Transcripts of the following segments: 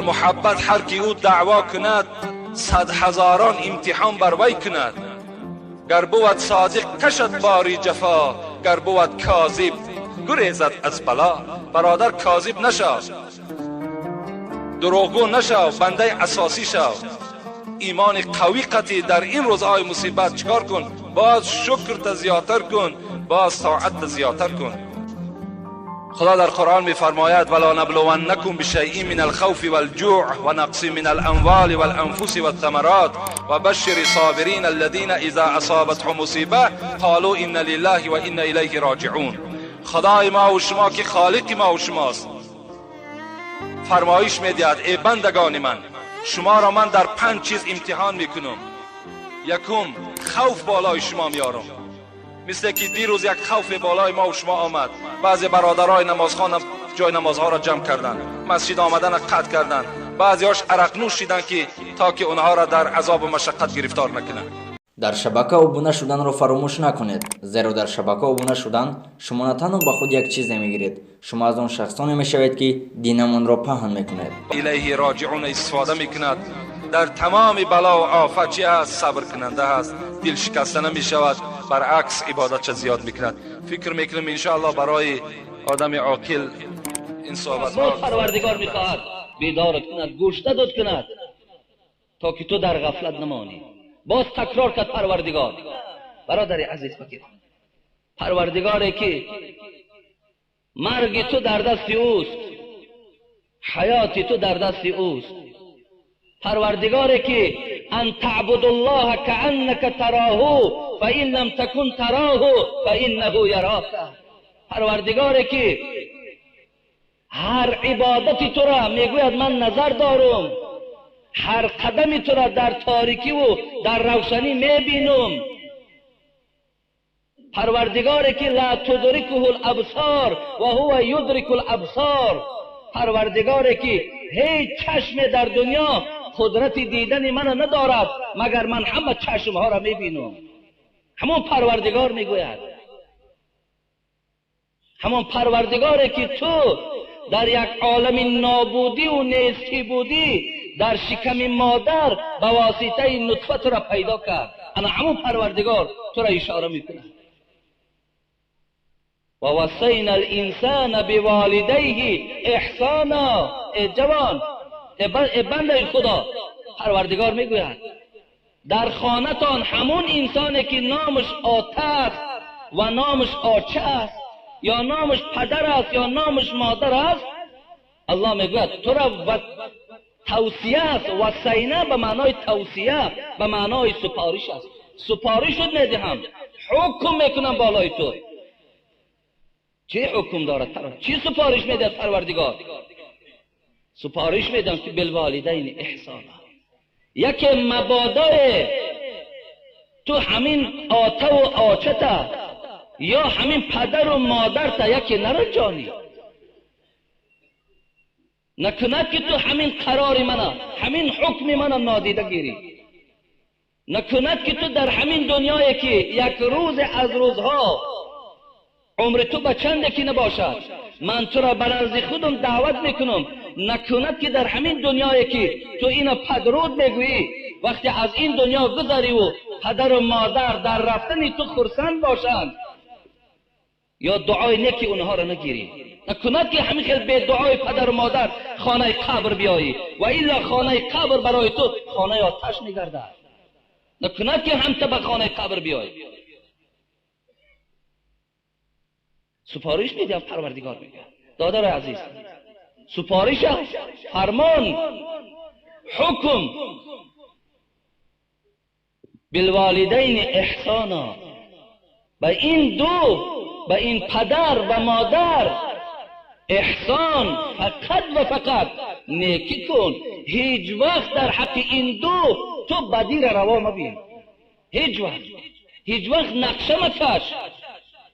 محبت هر کی او دعوا کند، صد هزاران امتحان بر وی کند. گر بود صادق کشد باری جفا، گر بود کاذب گریزد از بلا. برادر کاذب نشو، دروغگو نشو، بنده اساسی شو. ایمان قوی قطعی در این روزهای مصیبت چکار کن؟ باز شکر تا زیادتر کن، باز طاعت تا زیادتر کن. خدا در قرآن می‌فرماید ولا نبلونکم بشیء من الخوف والجوع ونقص من الاموال والانفس والثمرات وبشر الصابرین الذین اذا اصابتهم مصیبه قالوا انا لله و انا الیه راجعون. خدای ما و شما که خالق ما و شماست فرمایش می‌دهد ای بندگان من، شما را من در 5 چیز امتحان میکنم. یکم، خوف بالای شما میارم. مثل که دیروز یک خوف بالای ما و شما آمد، بعضی برادرای نمازخوان جای نمازها را جمع کردند، مسجد آمدن را قطع کردند، بعضیاش عرق نوش شدند که تا که اونها را در عذاب و مشقت گرفتار نکنند. Дар шабака обуна шуданро фаромӯш накунед, зеро дар шабака обуна шудан шумо на танҳо ба худ як чизе мегиред, шумо аз он шахсоне мешавед, ки динамонро паҳн мекунед. الیه راجعون استفاده میکند. در تمام بلا و آفت چی هست؟ صبر کننده هست، دل شکسته نمیشود، برعکس عبادت چه زیاد میکند. فکر میکنم انشاءالله برای آدم عاقل این صحبت ها باز پروردگار میخواهد بیدارت کند، گوشزدت کند تا که تو در غفلت نمانی. باز تکرار کرد پروردگار. برادر عزیز بگیر، پروردگاری که مرگ تو در دست اوست، حیات تو در دست اوست، پروردگاری که ان تعبد الله كأنك تراه فإن لم تكن تراه فإنه يراك. پروردگاری که هر عبادت تو را میگوید من نظر دارم، هر قدمی تو را در تاریکی و در روشنی میبینم. پروردگاری که لا تدرکه الابصار و هو یدرک الابصار. پروردگاری که هیچ چشم در دنیا قدرت دیدن من ندارد مگر من همه چشمها را میبینم. همون پروردگار میگوید، همون پروردگاری که تو در یک عالم نابودی و نیستی بودی، در شکم مادر به واسطه نطفه تو را پیدا کرد. انا همون پروردگار تو را اشاره میکنه. و وصینا الانسان بوالدیه احسانا. ای جوان، ای بنده خدا، پروردگار میگوید در خانه‌تان همون انسانی که نامش آته است و نامش آچه است یا نامش پدر است یا نامش مادر است، الله میگوید تو را توصیه است. وصینا به معنای توصیه، به معنای سپارش است. سپارش میدهم، حکم میکنم بالای تو. چه حکم دارد؟ چی سپارش میدهد پروردگار؟ سپارش میدم که بالوالدین احسانا. یکی مبادای تو همین آته و آچته یا همین پدر و مادر تا یکی نرنجانی، نکند که تو همین قرار منه، همین حکم منه نادیده گیری، نکند که تو در همین دنیایی که یک روز از روزها عمر تو به چند که نباشد، من تو را به نزد خودم دعوت میکنم، نکند که در همین دنیایی که تو اینو پدرود میگویی، وقتی از این دنیا گذری و پدر و مادر در رفتن تو خرسند باشند، یا دعای نیکی اونها را نگیری. نکند که همین خیلی به دعای پدر و مادر خانه قبر بیایی و الا خانه قبر برای تو خانه آتش میگردد. نکند که هم تو به خانه قبر بیایی. سپارش میدم پروردگار میگه دادر عزیز، سپارش است، فرمان، حکم. بالوالدین احسانا. به این دو، به این پدر و مادر احسان، فقط و فقط نیکی کن. هیچ وقت در حق این دو تو بدی را روا مبین. هیچ وقت، هیچ وقت نقشه مکش،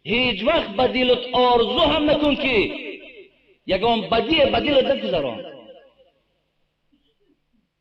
هیچ وقت به دلت آرزو هم نکن که یگان بدی به دلت نگذران.